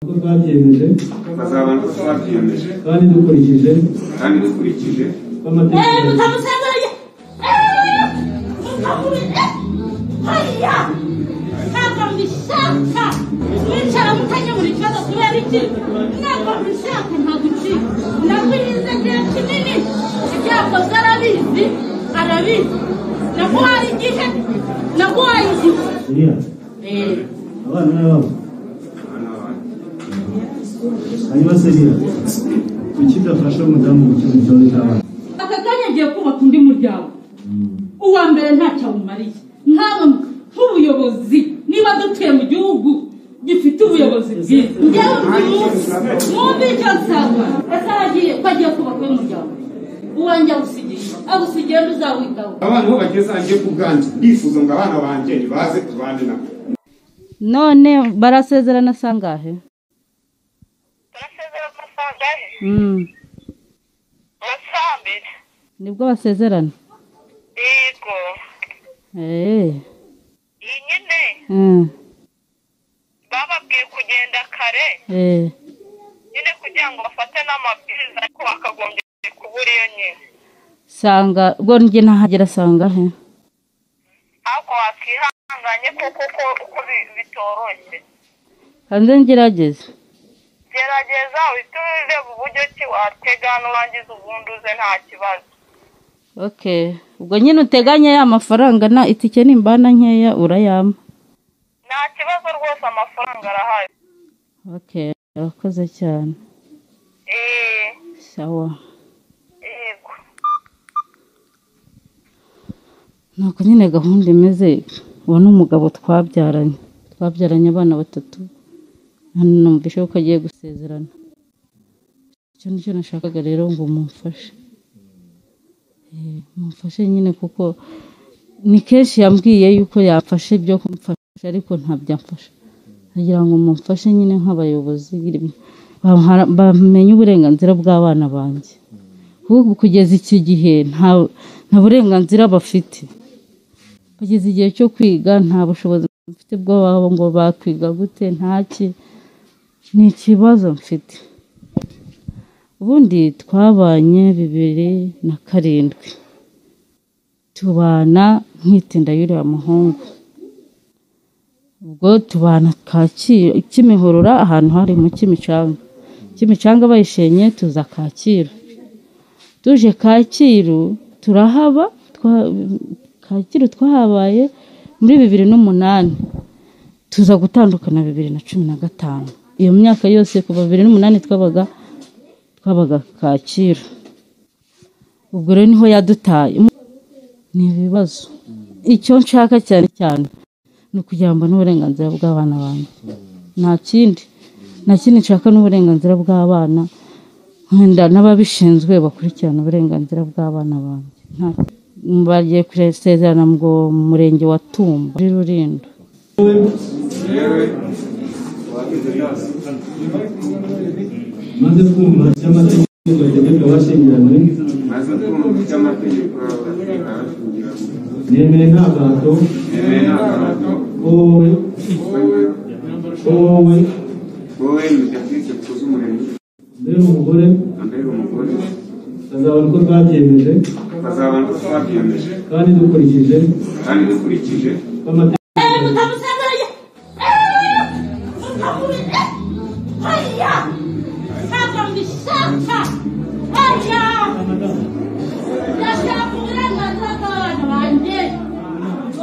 Uko twabyiyemeje, bazabana uko twabyiyemeje, kandi dukurikije kandi dukurikije uko amategeko. Ntabwo mbishaka mwicara mutanyemura ikibazo kubera iki? Ntabwo mbishaka, ntabwo ucika nakwiriza igihe kinini. Ibyo yakoze arabizi, arabizi. Naguhaye igihe, naguhaye igihe. Uriya abana n'ababo. Abana banjye. Hanyuma se Uriya, kuki udafasha umudamu gukemura ikibazo cy'abana? Aka kanya agiye kubaka undi muryango. Uwa mbere ntacyo awumariye. Ntabwo nk'ubuyobozi, niba dutuye mu gihugu gifite ubuyobozi bwiza, njyewe buri munsi mwumve icyo nsaba. Ese aragiye ko agiye kubaka uyu muryango, uwanjye awusigiye, awusigiye uzawitaho. Abana bo bageze ahanjye ku bwanjye, ndifuza ngo abana banjye nibaze tubane nabo. None barasezerana sangahe? Barasezerana amasangahe? Nka 2:00. Nibwo basezerana? Yego. Iyi nyine bababwiye kugenda kare nyine kugira ngo bafate n'amabwiriza, ariko bakagombye kubura iyo nyine. Sanga ubwo njye ntahagera sangahe? Ariko wakihanganye kuko uko bitoroshye. Hanze ngerageze. Gerageza uhite ureba uburyo ki watega nurangiza ubundi uze nta kibazo. Okay, ubwo nyine uteganya ya mafaranga na itike nimbana nkeya urayampa. Nta kibazo rwose, amafaranga arahari. Okay, urakoze cyane. Sawa. Yego. Nuko nyine gahunda imeze, uwo ni umugabo twabyaranye. Twabyaranye abana batatu. Hano numvise ko agiye gusezerana. Icyo nicyo nashakaga rero ngo mumfashe. Mumfashe nyine kuko ni kenshi yambwiye yuko yafashe ibyo kumfasha ariko ntabyamfasha. Ngira ngo mumfashe nyine nk'abayobozi bamenye uburenganzira bw'abana banjye. Kuko kugeza iki gihe nta burenganzira bafite. Kugeza igihe cyo kwiga nta bushobozi mfite bwo babo ngo bakwiga gute, ntaki. Ni ikibazo mfite. Ubundi twabanye 2007 tubana nkitinda y'uriya muhungu. Ubwo tubana Kacyiru Kimihurura, ahantu hari mu Kimicanga. Kimicanga bayishenye tuza Kacyiru. Tuje Kacyiru turahaba, Kacyiru twahabaye muri 2008 tuza gutandukana 2015. Iyo myaka yose kuva 2008 twabaga Kacyiru. Ubwo rero niho yadutaye. Ni ibibazo. Icyo nshaka cyane cyane ni ukugira ngo n'uburenganzira bw'abana banjye. Nta kindi. Nta kindi nshaka n'uburenganzira bw'abana. Wenda n'ababishinzwe bakurikirana uburenganzira bw'abana banjye. Bagiye gusezerana mu murenge wa Tumba muri Rulindo. Yewe. Maze kumva icyo amategeko ategeka abashyingiranywe, maze kumva icyo amategeko ategeka abashyingiranywe, nemeye nta gahato nemeye nta gahato ko wowe, ko wowe wowe Mediatrice Dukuzumuremyi mbere umugore, ambere umugore, bazabona uko twabyiyemeje, bazabana uko twabyiyemeje, kandi dukurikije kandi dukurikije uko amategeko. Ntabwo mbishaka. Ndashaka uburenganzira bw'abana banjye.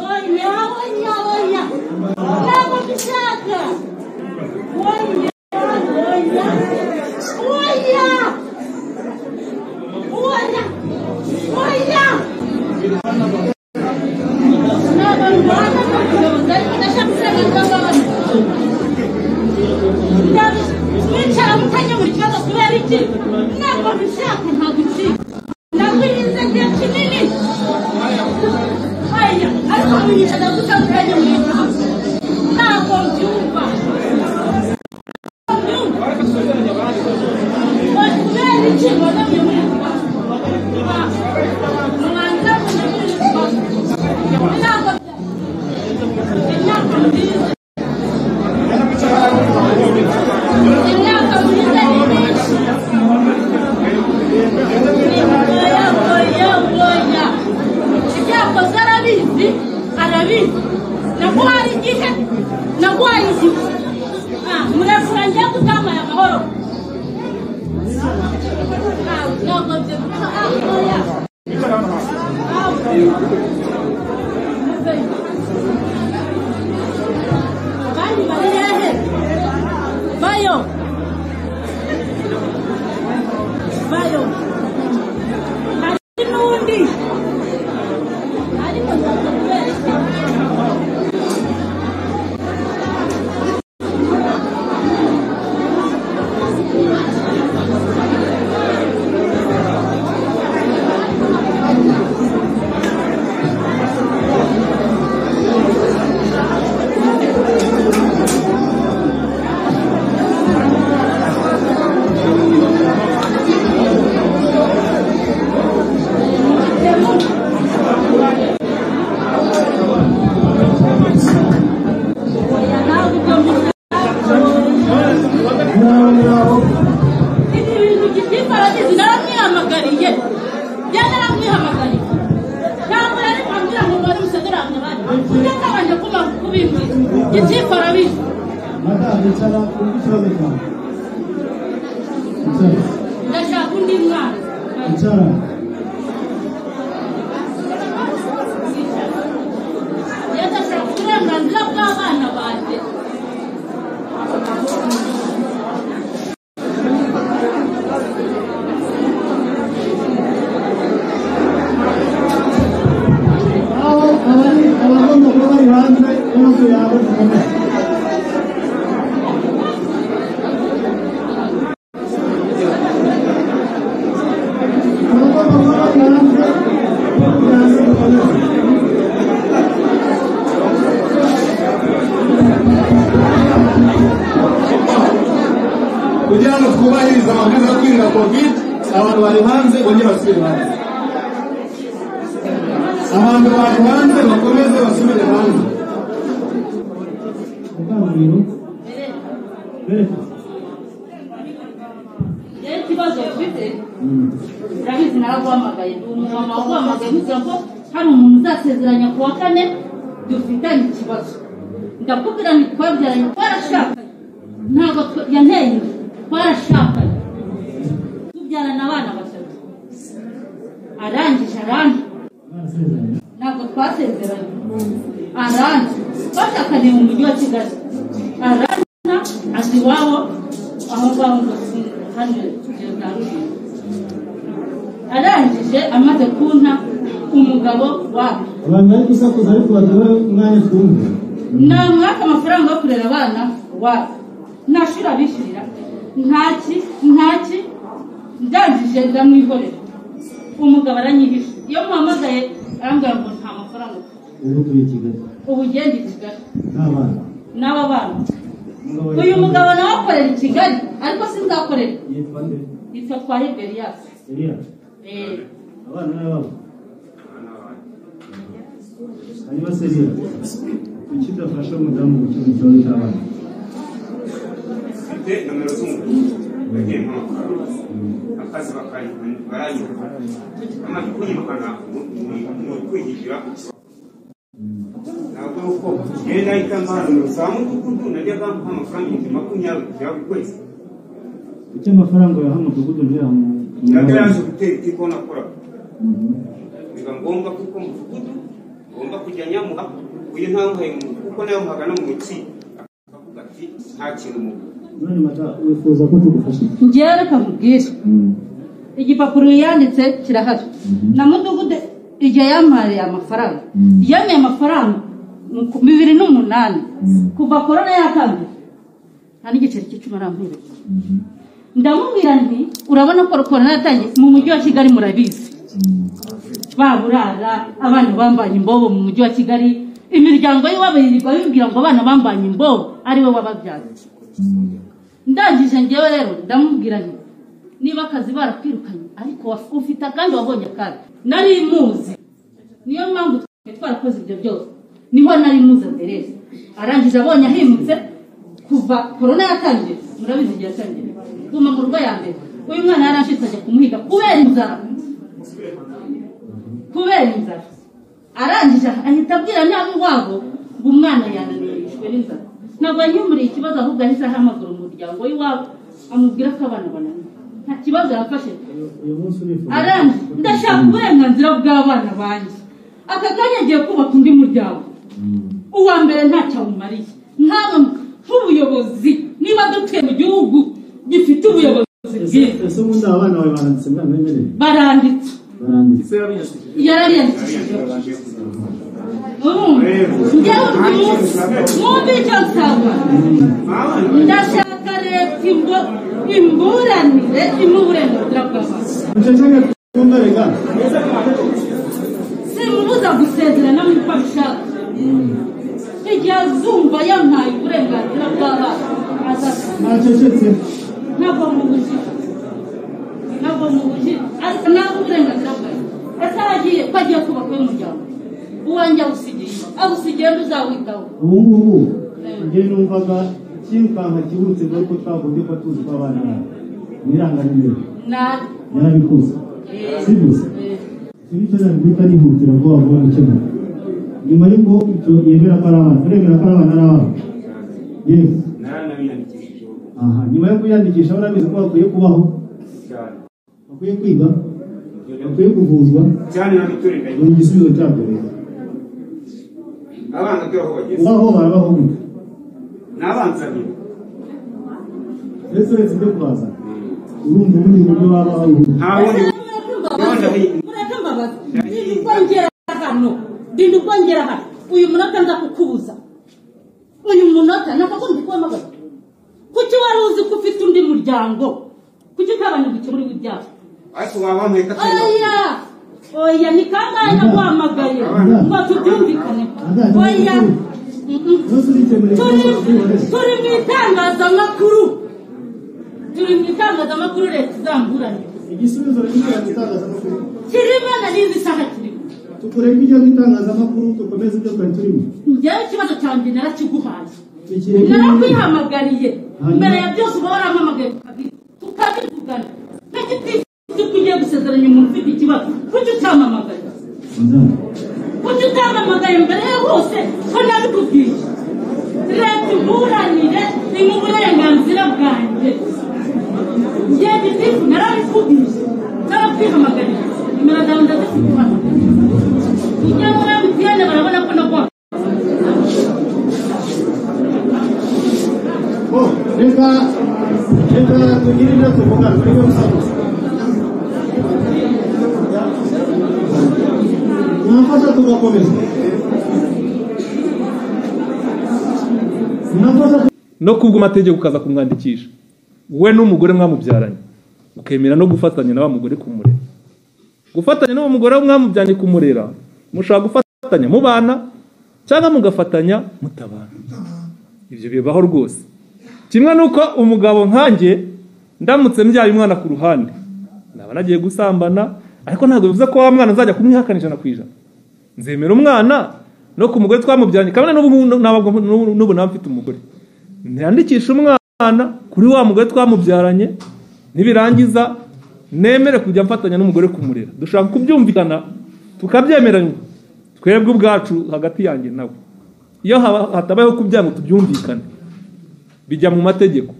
Oya, oya, oya. Ntabwo mbishaka. Oya, oya. Oya. Oya. Oya. Ntabwo ndwana n'ubuyobozi, ariko ndashaka uburenganzira bw'abana. Mwicara mutanyemura ikibazo kubera iki? Ntabwo mbishaka, ntabwo ucika. Nakwiriza igihe kinini. Ariko mwicara gusa mutanyemura ikibazo. Ntabwo mbyumva. Kubera iki mbona ikibazo? Mwanza munyemura ikibazo. Ntabwo mbizi. Njya kutamaye amahoro. Bayo. Bayo. Hari n'undi. Ariko Kugira ngo twubahirize amabwiriza yo kwirinda covid, abantu bari hanze bongere basubire hanze. Abantu bari hanze bakomeze basubire hanze. Ikibazo mfite urabizi, naraguhamagaye, ndi umumama waguhamagaye nkubwira ko hari umuntu uzasezeranya ku wa kane dufitanye ikibazo. Ndakubwira nti twabyaranye, twarashakanye, ntabwo yanteye inda, twarashakanye tubyarana abana batatu, arangije aranta, ntabwo twasezeranye, aranta, twashakanye mu mujyi wa Kigali, aranta azi iwabo aho ngaho ngo hano arangije amaze kunta umugabo wabo. Abantu bari gusakuza ariko baduhe umwanya twumve. Namwaka amafaranga yo kurera abana wabo, nta shuri abishyurira, ntaki ntaki, ndangije ndamwihorera. Umugabo aranyihisha, iyo muhamagaye arambwira ngo nta mafaranga. Ubu turi i Kigali. Ubu ugenda i Kigali n'abana n'aba bana. Uyu mugabo nawe akorera i Kigali ariko sinzakorera. Yitwa nde? Yitwa Twahirwa Elias. Elias. Abana n'ababo. Hanyuma se Elias, kuki udafasha umudamu gukemura ikibazo cy'abana? Mfite nomero z'umudugudu, yagiye mpa amafaranga, akazi baranyirukana, bamaze kunyirukana ni ukwihigira. Ntabwo ari uko ngenda ahita mpa nomero za mudugudu, najyaga mpa amafaranga 20,000 bya buri kwezi. Kuki amafaranga yaha umudugudu ntiyaha Nabyo yaje gutera itiko nakoraga, biba ngombwa kuko mudugudu ngomba kujya nyamuha, uyu ntamuhaye kuko nayamuhaga no mu ntoki akavuga ati nta kintu mu. None mata wifuza ko tugufasha? Njyewe reka nkubwire, igipapuro yanditse kirahari na mudugudu igihe yampaye amafaranga, yameye amafaranga 2008 kuva korona yatangiye, nta n'igiceri cy'icumi arampereza. Ndamubwira nti urabona ko korona yatangiye mu mujyi wa Kigali, murabizi baburara abana bambanye imbobo mu mujyi wa Kigali, imiryango y'iwabo yirirwa bibwira ngo abana bambanye imbobo ari we wababyaye. Ndangije njyewe rero ndamubwira nti niba akazi barakwirukanye ariko ufite akandi wabonye akandi, nari muzi, niyo mpamvu twarakoze ibyo byose, niho nari muzi aderese. Arangije abonye ahimutse kuva korona yatangiye, murabizi igihe yatangiye guma mu rugo ya mbere, uyu mwana yaranshitse ajya kumuhiga kubera inzara, kubera inzara. Arangije ahita abwira n'abo iwabo ngo umwana yananiwe yishwe n'inzara. Ntabwo yankemuriye ikibazo, ahubwo ahise ahamagara umuryango w'iwabo amubwira ko abana bananiwe. Nta kibazo yafashe. Aranje ndashaka uburenganzira bw'abana banjye. Aka kanya agiye kubaka undi muryango. Uwa mbere ntacyo awumariye. Ntabwo nk'ubuyobozi niba dutuye mu gihugu gifite ubuyobozi bwiza. Ese ubundi abana bawe baranditse mwana? Baranditse. Baranditse. Yarariyandikishije. Njyewe mwumve icyo nsaba. Ndashaka leta imburanire imuhe uburenganzira bw'abana. Simubuza gusezerana nk'uko abishaka. Igihe azumva yampaye uburenganzira bw'abana azasezerana. Ntabwo mubujije. Ntabwo mubujije. Ariko ntabwo uburenganzira bwawe. Ese aragiye ko agiye kubaka uyu muryango. Uwanjye awusigiye. Awusigiye ntuzawitaho. Ubu ngubu njye numvaga cyirukanka kihutse dore ko twagombye kuba tuzi ko abana bawe mwirangamimerere. Yarabikoze. Sibyo? Icyo nabwita nihutira vuba vuba gukemura. Nyuma y'uko icyo yemera ko ari abana, uremera ko ari abana ari abana. Yes. Aha, nyuma yo kwiyandikisha barabizi ko bakwiye kubaho. Bakwiye kwiga, bakwiye kuvuzwa. Cyane na mituweli ni igisubizo cyabyo rero. Abana byo aho bageze. Kubaho barabaho gute? Nabanzaniye. Ndetse uretse ibyo kubazana. Urumva ubundi buryo babaho. Nta wundi. Mureke mbabaze. Ndindi ubwo ngera hano. Uyu munota nza kukubuza. Uyu munota nakagombye kuhamagara. Kuki wari uzi ko ufite undi muryango? Kuki utabanje gukemura ibyago? Ariko wabampaye ko atari Oya! Oya, ni kangahe naguhamagaye ngo tubyumvikane? Oya! Turi mu itangazamakuru. Turi mu itangazamakuru leta izamburanye. Igisubizo kiri mu itangazamakuru. Kirimo na n'izi saha kirimo. Tukurebe ibyo mu itangazamakuru dukomeze ibyo twari turimo. Njyewe ikibazo cyanjye narakiguhaye. Narakwihamagariye. Mbere ya byose uba warampamagaye tukabivugana. Ntagitifu ko ugiye gusezeranya umuntu ufite ikibazo. Kuki utampamagaye? Kuki utampamagaye mbere ya hose ko nabikubwiye? Leta imburanire ni uburenganzira bwanjye. Njye gitifu narabikubwiye. Narakwihamagariye. Nimero zawe ndazifite hano. Ujya muri MTN barabona ko naguhamagaye. Reka tugire ibyo tuvugana muri gusakuza. Mwafasha tugakomeza. No kubwo amategeko ukaza kumwandikisha we n'umugore mwamubyaranye, ukemera no gufatanya na wa mugore kumurera. Gufatanya n'uwo mugore mwamubyaranye kumurera, mushobora gufatanya mubana cyangwa mugafatanya mutabana. Ibyo bibaho rwose. Kimwe nuko umugabo nkanjye ndamutse mbyaye umwana ku ruhande naba nagiye gusambana, ariko ntabwo bivuze ko wa mwana nzajya kumwihakana 100%. Nzemera umwana no ku mugore twamubyaranye, kabone n'ubu naba mfite umugore, ntiyandikisha umwana kuri wa mugore twamubyaranye, nibirangiza nemere kujya mfatanya n'umugore kumurera. Dushaka kubyumvikana tukabyemeranywa twebwe ubwacu hagati yanjye nawe. Iyo hatabayeho kubyanga tubyumvikane, bijya mu mategeko,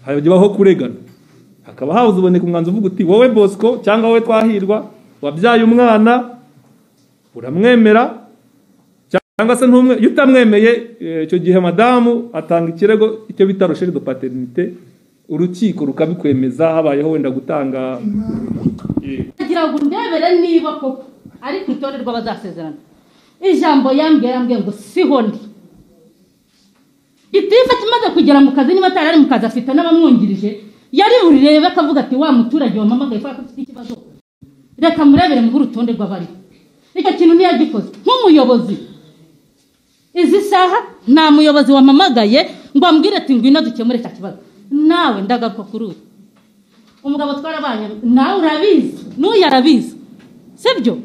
hajyaho kuregana, hakaba hawuzuboneka umwanzuro uvuga uti wowe Bosco cyangwa wowe Twahirwa wabyaye umwana uramwemera cyangwa se ntumwe. Iyo utamwemeye icyo gihe madamu atanga ikirego icyo bita recherche de paternité, urukiko rukabikwemeza habayeho wenda gutanga. Kugira ngo ndebere niba koko ari ku rutonde rw'abazasezerana. Ijambo yambwiye ngo siho ndi. Gitifu kimaze kugera mu kazi, niba atari ari mu kazi afite n'abamwungirije, yari burirebe akavuga ati wa muturage wampamagaye ko afite ikibazo, reka murebere mu rutonde rw'abari. Icyo kintu ntiyagikoze nk'umuyobozi. Izi saha nta muyobozi wampamagaye ngo ambwire ati ngwino dukemure cya kibazo. Nawe ndagaruka kuri uyu umugabo twarabanye, nawe urabizi, n'uyu arabizi, sibyo?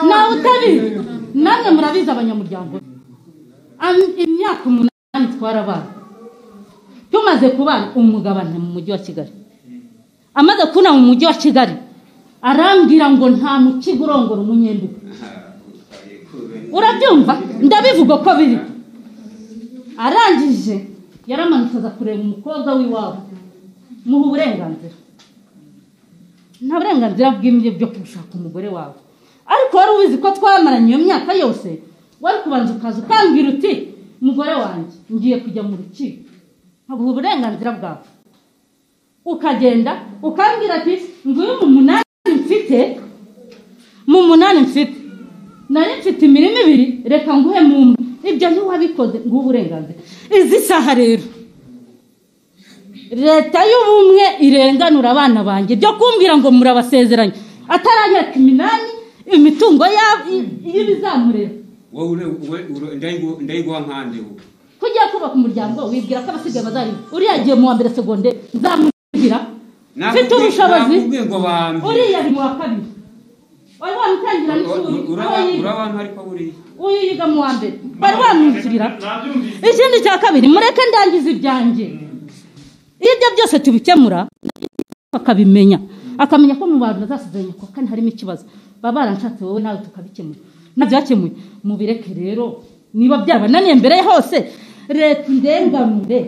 Nawe utabizi, namwe murabizi abanyamuryango. Imyaka 8 twarabana, tumaze kubana umugabane mu mujyi wa Kigali. Amaze kuna mu mujyi wa Kigali arambwira ngo nta mukigo urongora umunyenduga. Urabyumva? Ndabivuga ko biri. Arangije yaramanutse aza kureba umukobwa w'iwabo, muha uburenganzira. Nta burenganzira bw'imwe byo gushaka umugore wawe, ariko wari ubizi ko twamaranye iyo myaka yose, wari kubanza ukaza ukambwira uti mugore wanjye ngiye kujya mu rukiko, nkaguha uburenganzira bwawe, ukagenda ukambwira ati nguyu mu munani mfite, mu munani mfite nari mfite imirimo ibiri, reka nguhe mu umwe. Ibyo ntiwabikoze, nguhe uburenganzira. Izi saha rero leta y'ubumwe irenganura abana banjye byo kumbwira ngo murabasezeranye ataranyaka iminani imitungo y'ibizamurera. Wowe ndayiguha nkande wowe kujya kubaka umuryango wibwira ko abasigaye bazari uriya agiye mu wa mbere segonde nzamugira mfite ubushobozi, uriya ari mu wa kabiri wari wamutangira n'ishuri, uyu yiga mu wa mbere bari wamwishyurira. Ikindi cya kabiri, mureke ndangize ibyanjye. Iyo ibyo byose tubikemura akabimenya, akamenya ko mu bantu bazasezeranya kwa kane harimo ikibazo, baba baranshatse wowe nawe tukabikemura, nabyakemuye mubireke rero. Niba byabananiye mbere hose, leta indenganure.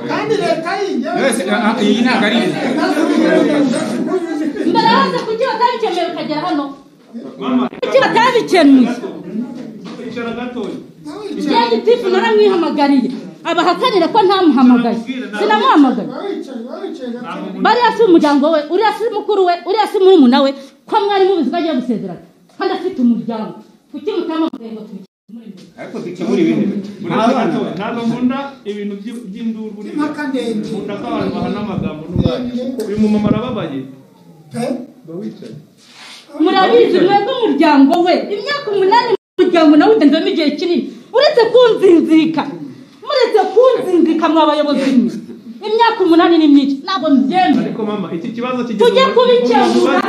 Kandi leta iyi ntabwo ari mbere hose. Kuki batabikemuye bikagera hano? Kuki batabikemuye? Igihe gitifu naramwihamagariye, abahakanira ko ntamuhamagaye, sinamuhamagaye. Bariya si umuryango we, uriya si mukuru we, uriya si murumuna we, ko mwari mubizi ko agiye gusezerana kandi afite umuryango, kuki mutamuhamagaye ngo tubikemure imbere? Ariko dukemure ibindi. Ntabwo nkunda ibintu by'induru, nkunda ko abantu bahana amagambo n'umwanya. Uyu mumama arababaye, murabizi mwebwe umuryango we imyaka 8 umuryango nawe ugenzemo igihe kinini, uretse kunzinzika, muretse kunzinzika mwa bayobozi mwe. Imyaka 8 ni myinshi, ntabwo mbyemera. Ariko mama, iki kibazo kigeze tujye kubikemura.